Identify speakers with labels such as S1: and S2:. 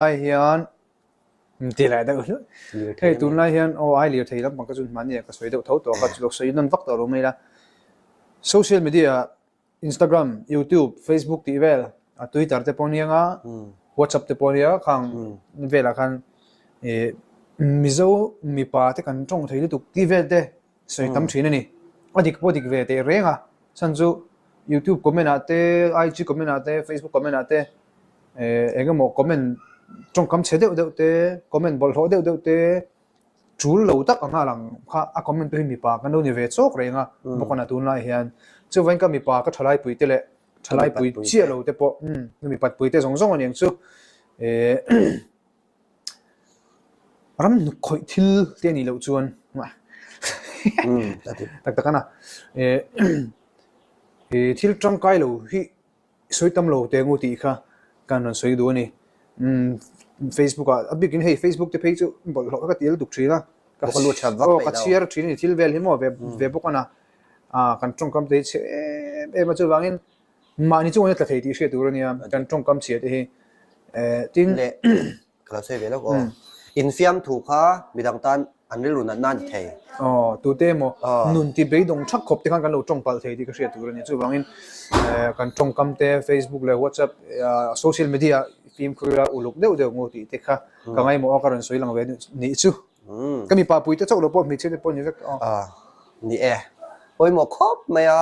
S1: Lai hian ti leh deuh hlut. Hei tunlai hian aw ai lirthei lampang ka chu mahni ah ka sawi deuh tho tawh a, ka chu sawi nawn vak tawh lo mai la. Social media ah Instagram, YouTube, Facebook tih vel a Twitter te pawh nia nga, WhatsApp te pawh nia khang velah khan ih Mizo mipa te kan tawng thei lutuk tih vel te sawi tam thin a ni. A dik pawh dik ve teh reng a, chhan chu YouTube comment ah te, IG comment ah te, Facebook comment ah te eng emaw comment tawngkam chhe deuh deuh te, comment bawlhhlawh deuh deuh te tul lo tak anga lang kha a comment tu hi mipa kan lo ni ve chawk reng a bawk a tunlai hian. Chuvangin ka mipa ka thalai pui te leh thalai pui chiah lo te pawh umm mipat pui te zawng zawng aniang chu eh ram hnuk khawih thil te anih loh chuan tak tak a na eh thil tangkai lo hi Sawi tam lo teh ngu tih kha kan rawn sawi duh a ni. Umm Facebook ah a bikin hei Facebook te phei chu bawlhhlawh ka ti lutuk thin a. Ka aw ka chhiar thin a ni thil vel hi maw ve ve bawk a na. Ah kan tawngkam te hi chhe em em a chuvangin mahni chungah hian tla thei tih hriat tur a nia kan tawngkam chhia te hi. Eh tin.
S2: Ka lo sawi ve lawk aw. Infiam thu kha midang tan an rilru natna a ni thei.
S1: Aw, tute emaw nun ti beidawng thak khawp te khan kan lo tawng palh thei tih ka hriat tur a ni. Chuvangin kan tawngkam te Facebook leh WhatsApp social media fimkhur ila uluk deuh deuh ngo tih te kha ka ngaimawh a ka rawn sawi lang ve nih chu. Ka mipa pui te chauh lo pawh hmeichhia te pawh ni vek aw.
S2: Ni e, pawimawh khawp mai a.